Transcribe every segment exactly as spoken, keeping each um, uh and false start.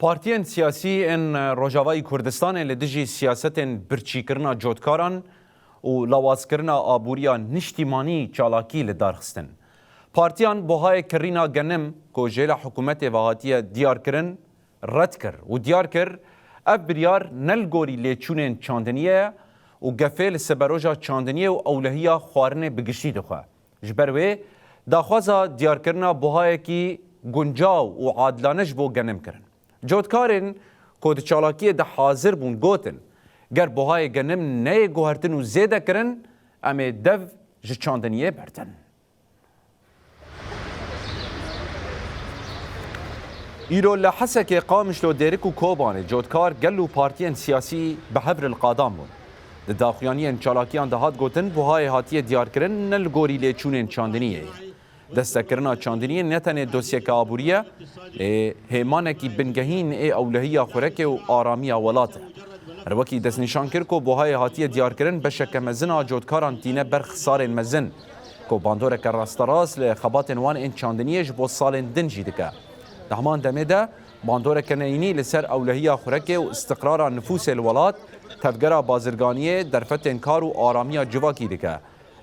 Partiyên siyasî ên Rojavayî Kurdistanê li dijî siyasetên birçîkirina cotkaran û lawazkirina aboriya niştîmanî çalakî li dar xistin. Partiyan buhayê kirîna genim ku jêla hikûmetê ve hatiye diyarkirin, red kir û diyar kir, ev biryar ne li gorî lêçûnên çandiniyê ye û gefê li siberoja çandiniyê û ewlehiya xwarinê bi giştî dixwe. Ji ber wê, daxwaza diyarkirina buhayekî guncaw û adilane ji bo genim kirin. Cotkarên ku di çalakiyê de hazir bûn gotin, ger buhayê genim neyê guhertin û zêde kirin, em ê dev ji çandiniyê berdin. Îro li Hesekê, Qamişlo, Dêrik û Kobanê cotkar gel û partiyên siyasî bi hev re li qadan bûn. Di daxuyaniyên çalakiyan de hat gotin, buhayê hatiye diyarkirin ne li gorî lêçûnên çandiniyê ye. Destekirina çandiniyê ne tenê dosyeke aborî ye, lê hêmanekî bingehîn ê ewlehiya xurekê û aramiya welat e. Her wekî destnîşan kir ku buhayê hatiye diyarkirin beşeke mezin a cotkaran tîne ber xisarên mezin, ku bandoreke rasterast li xebatên wan ên çandiniyê ji bo salên din jî dike. Di heman demê de bandoreke neyînî li ser ewlehiya xurekê û istiqrara nifûsê li welat, tevgera bazirganiyê, derfetên kar û aramiya civakî dike.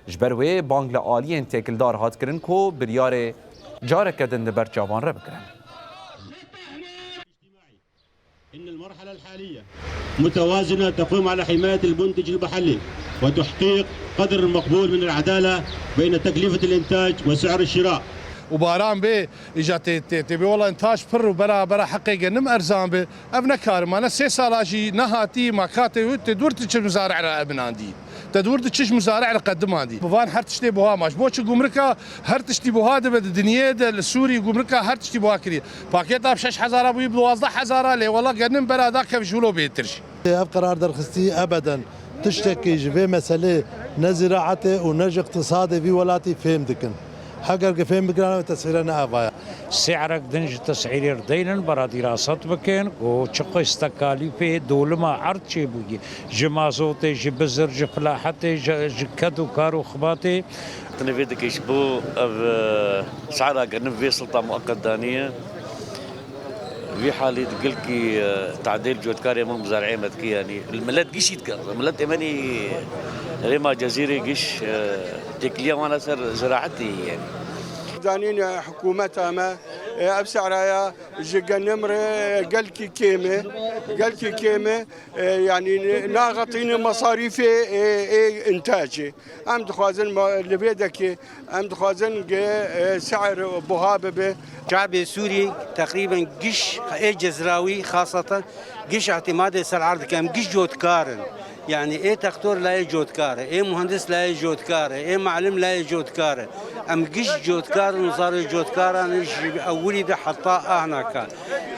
Ji ber wê bang li aliyên têkildar hat kirin ku biryarê careke din li ber çavan re bigirin. إن المرحلة الحالية متوازنة تقوم على حماية المنتج المحلي وتحقيق قدر مقبول من العدالة بين تكلفة الإنتاج وسعر الشراء. û baran bê, îca tê, tê, tê bê wela intaj pir û bera, bera heqê genim erzan be. Ev ne kar ma, ne sê sala jî nehatî, ma katê wî tê dûr ti çi mizareh re eminandî. Te dûr di çi ji mizareh re qedimandî. Bi van her tiştê buha ma. Ji bo çi gumrika her tiştî buha dibe di dinyê de, li Sûrî gumrika her tiştî buha kiriye. Pakêta bi şeş hezara bûyî bi duwazdeh hezara, lê wela genim bera da kev ji wilo bêtir jî. Ev qerar derxistî ebeden tiştekî ji vê meselê ne ziraetê û ne ji iqtisadê vî welatî fêm dikin. Heger ki fêm bikirin, ev teswîre ne eva ye. Sî'rek din ji tes'îrê re deynin, bera dîraset bikin ku çiqas tekalîfê dolima erd çêbûyî. Ji mazotê, ji bizir, ji filahetê, ji, ji ked û kar û xibatê. Tenê vê dike ji bo ev, e, sara genim vê silta mueqet daniye. Vî halî di gilkî, e, tadêl cotkarê me muzareyê me dike, yanî li milet gişî dike. Milet êmenî rêma Cezîrê giş, e, têkiliya wan ser ziraetê ye, yanî. Zanîn, e, hikûmeta me, e, ev seraya ji genim re gelkî kêm e, gelkî kêm e, e, yanî naxetîne mesarîfê, e, ê intacê. Em dixwazin ma-, li vê dekê, em dixwazin ge, e, se'ir buha bibe. Şabê Sûrî teqrîben giş ê Cezrawî xaseten giş îtimadê ser erd dike. Em giş cotkar in. Yanî ê textor layê cotkar e, ê muhendis layê cotkar e, ê malim layê cotkar e. Em giş cotkar in û zarê cotkaran in ji ewilî de heta ahnaka.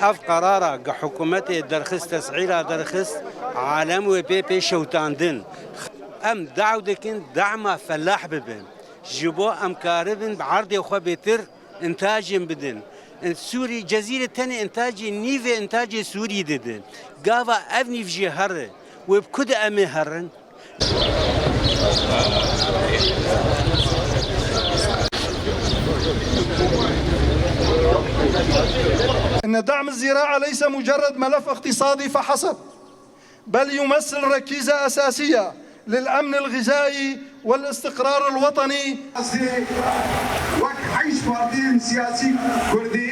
Ev qerara ge hikûmetê derxist, tes'îra derxist, alem wê pê pê şewtandin. Em daw dikin dema felah bibin. Ji bo em karibin bi erdê xwe bêtir intacên bidin. Sûrî, Cezîrê tenê intacê nîvê intacê Sûrî didin. Gava ev nîv jî here, wê bi ku de em ê herin? إن دعم الزراعة ليس مجرد ملف اقتصادي فحسب، بل يمثل ركيزة أساسية للأمن الغذائي والاستقرار الوطني. Wek heyş partiyên siyasî kurdî,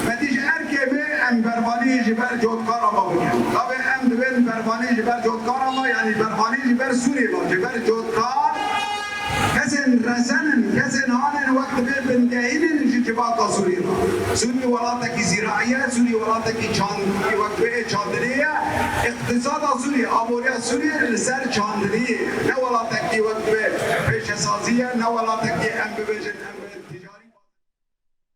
me dî ji erkê me em bervanî ji ber cotkara me bikin. Tabi em dibên bervanî ji ber cotkara me, yanî bervanî ji ber Sûrê me, ji ber cotkar. Kesên resen in, kesên han in, wek dibê bingehîn in ji civaka Sûrî re. Sûrî welatekî zîraî ye, Sûrî welatekî çand-, wek wê çandinê ye. Îqtisada Sûrî, aboriya Sûrî li ser çandinî ye. Ne welatekî wek dibê pêşesazî ye, ne welatekî em bibêjin, em